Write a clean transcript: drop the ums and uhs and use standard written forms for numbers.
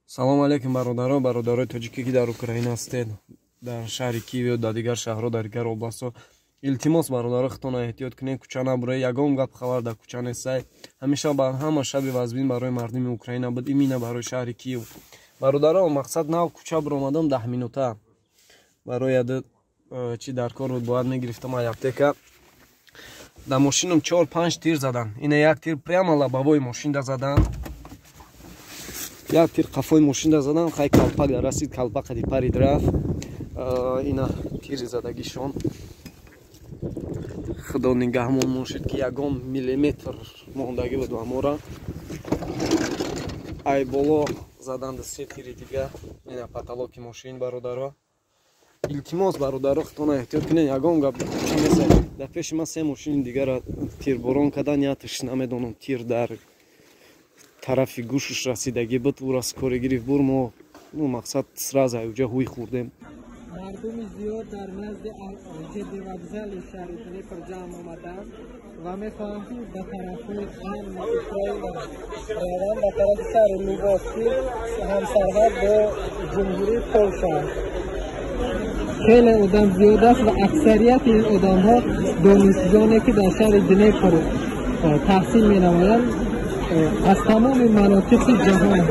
Салом алейкум, бародаро, бародарои тоҷике, ки дар Украина ҳастед, дар шаҳри Киев, дар дигар шаҳрҳо, дар дигар областҳо. Илтимос, бародаро, худтона эҳтиёт кунед, кӯча набуред, ягон гап хабар дар кӯча нестай. Ҳамеша ба ҳама шаби вазбин барои мардуми Украина буд, имина барои шаҳри Киев. Бародаро, мақсад, нав кӯча биромадам, 10 минута барои яд чи дар кор буд, бояд мегирифтам ай аптека. Дар мошинам чор панҷ тир задан. Ина як тир прямо лобовой мошинда задан, як тир қафои мошинда задан. Хай, калпак расид, калпак қади парид, рафт. Ина тири задагишон. Худо нигаҳмон бошед, ки ягон миллиметр мондагӣ буд амора. Ай боло заданд се тири дига, ина потолоки мошин. Бародаро, илтимос, бародаро, худтона эҳтиёт кунед, ягон гап кӯча нест. Дар пеши ман се мошини дигара тирборон кардан, яташ намедонам, тир дар тарафи гӯшаш расидагӣ буд, ӯра скорый гирифт бур. Мо, ну, мақсад, сразу уҷа ҳуй хӯрдем. Мардуми зиёд дар назди ЖД вокзали шаҳри Днепр ҷамъ омаданд ва мехоҳанд, ки ба тарафҳои амни Украина раванд, ба тарафи шаҳри Лувов, ки ҳамсарҳад бо Ҷумҳурии Полша аст. Хеле одам зиёд аст ва аксарияти ин одамҳо донишҷӯёне, ки дар шаҳри Днепр таҳсил менамоянд, аз тамоми манотиқи ҷаҳон.